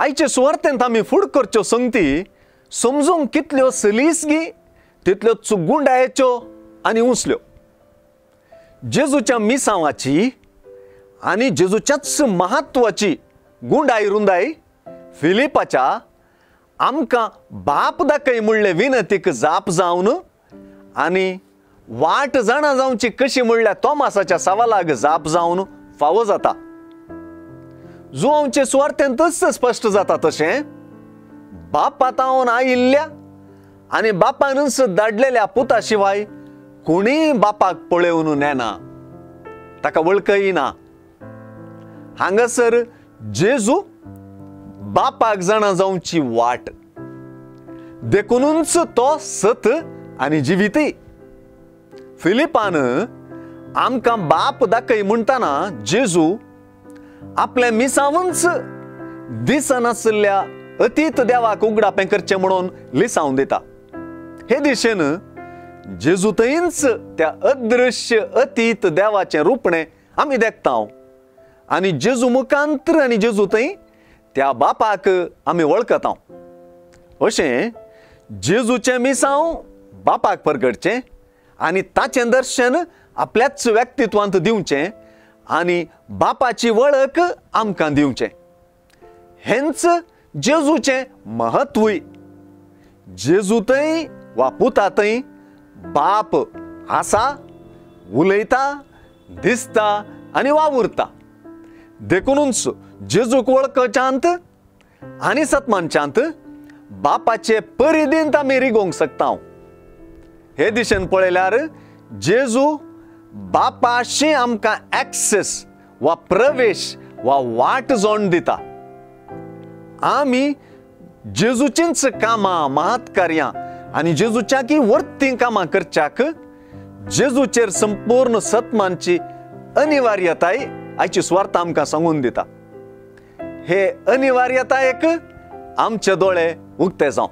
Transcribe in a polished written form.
आयचे सुवार्थेंत आमी फुड करच्यो संगती समजूंक कितल्यो सलीस गी तितल्यो चुगुंडायच्यो आनी उंचल्यो। जेजूच्या मिसांवाची आनी जेजूच्याच महत्वाची गुंडाय रुंदाय फिलिपाच्या आमकां बाप दाखय म्हणले विनंतीक जाप जावन आनी वाट जाणा जावची कशी म्हणल्यार तोमासाच्या सवालाक जाप जावन फावो जाता। जुआंवचे सुवार्थेंतच स्पश्ट जाता तशें बापा तावन आयिल्ल्या आनी बापानच धाडलेल्या पुता शिवाय कोणीय बापाक पळोवन नेना, ताका वळखय ना। हांगासर जेजू बापाक जाणा जावची वाट, देखूनच तो सत आनी जिवीतय। फिलिपान आमकां बाप दाखय म्हणटाना जेजू आपल्या मिसावूच दिसनासल्या अतीत देवाक उगडापें करचें म्हणून लिसावन दिता। हे दिशेन जेजू थंयच त्या अदृश्य अतीत देवाचें रुपणें आमी देखता आनी जेजू मुखांतर आनी जेजू थंय त्या बापाक आमी वळखता। अशें जेजूचें मिसांव बापाक परगटचें आनी ताचें दर्शन आपल्याच व्यक्तित्वांत दिवचें आनी बापाची वळख आमकां दिवचें, हेंच जेजूचें महत्वूय। जेजू थंय वा पुता थंय बाप आसा, उलयता, दिसता आनी वावुरता। देखूनच जेजूक वळखच्यांत आनी सतमानच्यांत बापाचे परिधींत आमी रिगोवंक शकता। हे दिशेन पळयल्यार जेजू बापाशी आमकां एक्सेस वा प्रवेश वा वाट जोड दिता। आमी जेजूचींच कामां, महत्कार्यां आनी जेजूच्या की वर्ती कामां करच्याक जेजूचेर संपूर्ण सतमानची अनिवार्यताय आयची सुवार्थ आमकां सांगून दिता। हे अनिवार्यतायेक आमचे दोळे उक्ते जावं।